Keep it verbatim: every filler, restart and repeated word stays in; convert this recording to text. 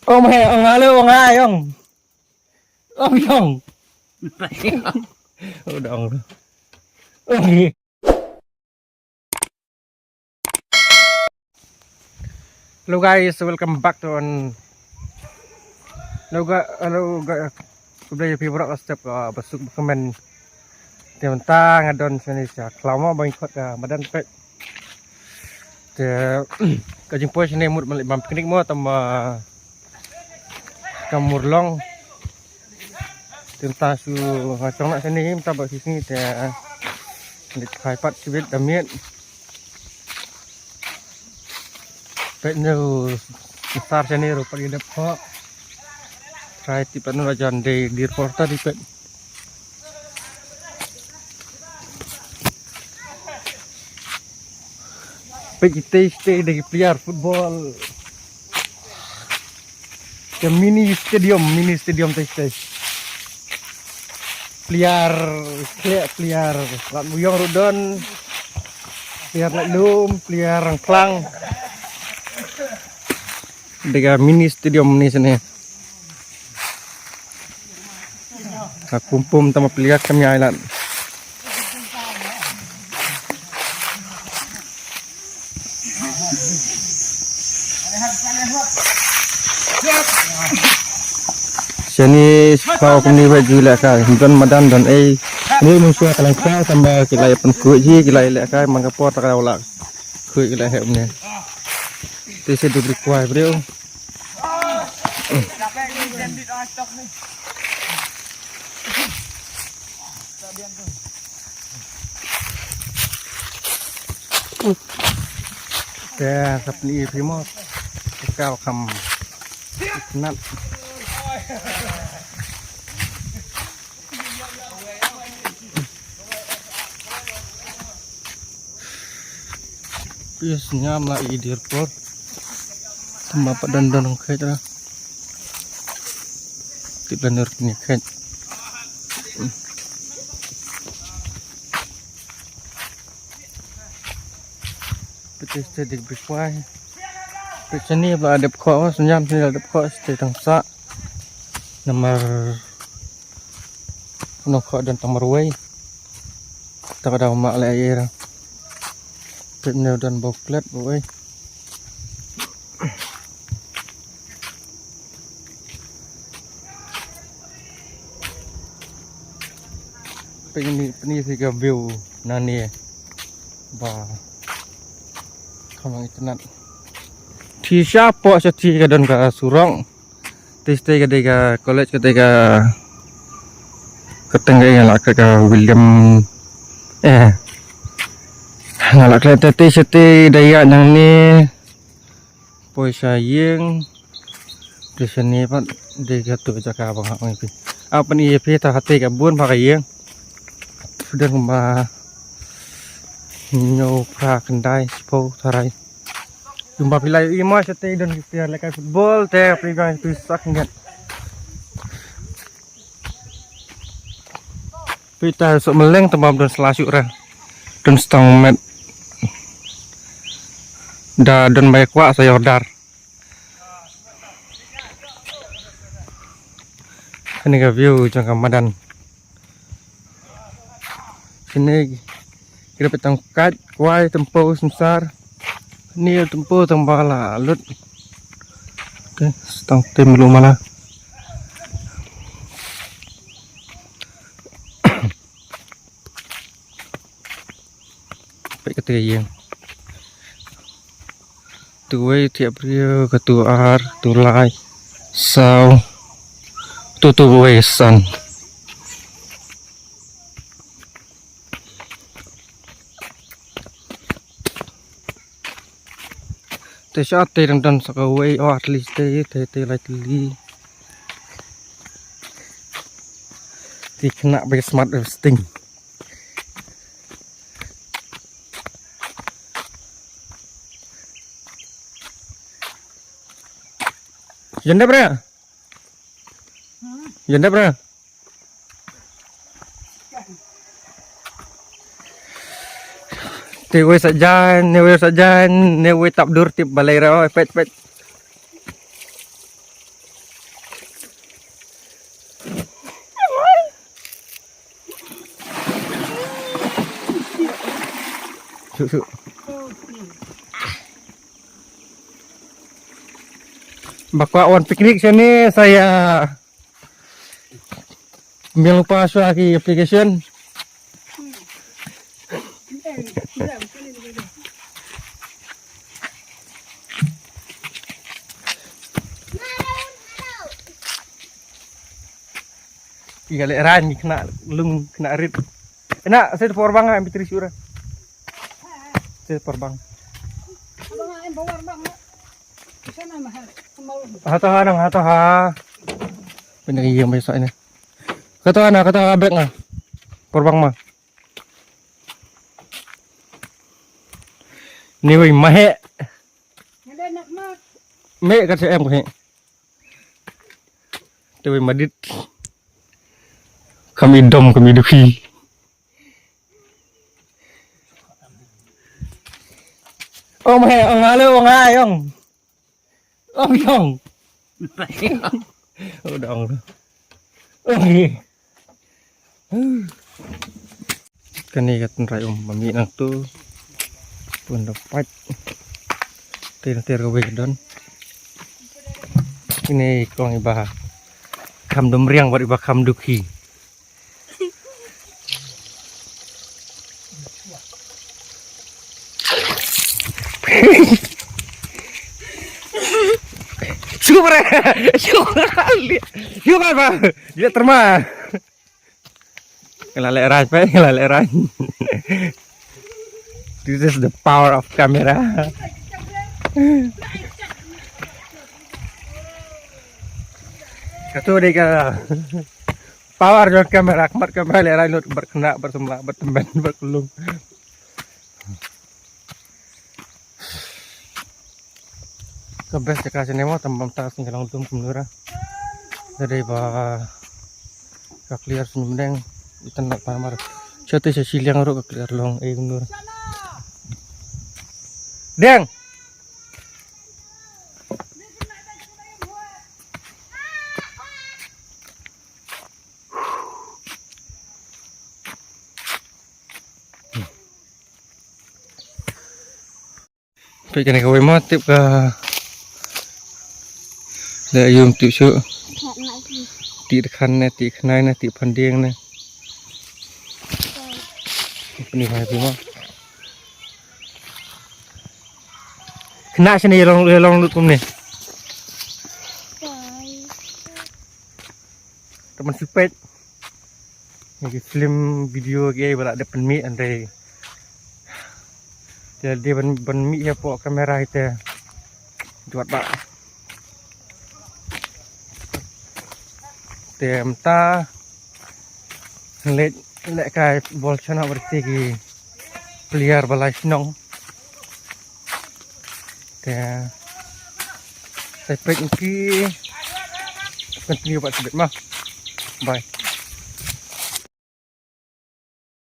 Ong mai, ong halo, ong ai, ong. Ong yong. Udah ong. Ong. Hello guys, welcome back to an. Hello guys, hello guys. Khublei ïa phi baroh ka step ka basuk bakmen. Te mynta nga don shane sha khlaw mo ba ngi khot ka madan peit. Te ka jingpoi shane mut ban leit bam picnic mo tang ba ka murlong. Te mynta shu nga shong na shane mynta ba shisngi te leit phai pat shibit da miet. Peit ne u sar shane ruh pat ïa dep khoh. Trai tip pat ne la jan dei dir por ta di peit. Peit kita stay dei player football. Ka mini stadium, mini stadium te te. Player, khleh player. Lad Muyong ruh don. Player Lad Lum, player Rangphlang. Dei ka mini stadium ni shane. Ka pum pum tang ma player kam ïa ai lad. Shane sha khlaw kumne ba ju lehkai, don madan don ei. Ni mynshuwa ka lyngkhuh tang ba ki la ïa pynkhuid hi, ki la ïa lehkai man ka por ta ka daw la khuid ki la heh kumne. Te sha dei bri kwai briew. Te sa pyni ïa phi mo. Te ka kham itynnad. Pis nyam la i dir por. Tymba pat don don khet ra. Tip la nur kni khet. Pete ste dik bikwai. Pete ni ba dep kho, senyam ni la dep kho ste tang sa. Namar no kho don tang marwei. Ta ka daw ma le air. Pet ne don bok klet bok ei. Pet ni pet ni phi ka view na ne ba. Khamang itynnad. Thi sha po sha thi ka don ka surok. Te shatei ka dei ka college, ka dei ka, ka teng ka ïa la ka, ka William, eh, nga la ka te, te shatei da ïa nang ne poi sha ïing. Te shane pat dei ka tu jaka ba nga ong ïa phi. Apan ïa phi ta hatei ka bun ba ka ïing. Pudeng ba hynñiew phra khyndai shiphew tharai. Kumba phi la ïohi mo shatei don ki player lehkai football te phi ba tu sak nget. Phi ta sok meleng tang ba don sla shuh ra. Don stang met. Da don bai kwah sa ïa order. Kane ka view jong ka madan. Kine ki dei tang kat kwai tympew synsar. Ni tympew tang ba la lut. Te stang te melu mala. Peit kata ka ïing. Tu wei thiah briew, katu ar, tu lai, saw, tu tu wei san. Te sha te dang don sa kawei, oh, at least te, te, te lai tylli. Te khynnah ba smart investing. Jan dep re? Jan dep re? Te wei sa jan, ne wei sa jan, ne wei tap dur tip balei re, oh, peit, peit. Suk, suk. Ba kwah wan picnic shane sa ïa mih lypa shuwa ki application. Ki ka lehraiñ, ki khynnah lung, khynnah rit. Ena, sa por bang ha, em pitri sura. Sa por bang. Hato ha nang, hato ha. Pynang ïa mai sa ina. Hato ha na, hato ha bek nga. Por bang ma. Ni wei mahe. Me ka che em ko he. Te wei madit. Kami dom, kami duhi. Ong he, ong halo, ong hai, ong. Ong yong. Ong dong. Ong he. Kane ka tynrai um ba mih nangtu. Pun da pait. Ter ter ka wei ka don. Kine kong iba kham dum riang bad iba kham dukhi. Syukur eh. Syukur. Syukur ba. Dia terma. Ngalale rai pe, ngalale rai. This is the power of camera. Katu dei ka power jong camera, khmat camera le rai lut bar kena, bar semla, bar temen, bar kelung. Ka best jaka shane mo, tang bam ta sing ka long dum kumno ra. Dei ba ka clear sing mdeng, itan na pamar. Chote sha shiliang ro ka clear long, eh, kumno ra. Deng. Peit kane kawei ma tip ka. Da yum tip shu. Ti khan ne, ti khnai ne, ti phandiang ne. Ni ma ti ma. Khnai shane long, long lut kumne. Teman sipet. Ni ki film video ki ba la dep pynmih hynrei. Te dei ban, ban mih ïa poh kamera te. Jwat ba. Te mynta leit lehkai bol shana bad ki player ba lai shnong. Te sa peit ki continue bad sibit ma. Bye.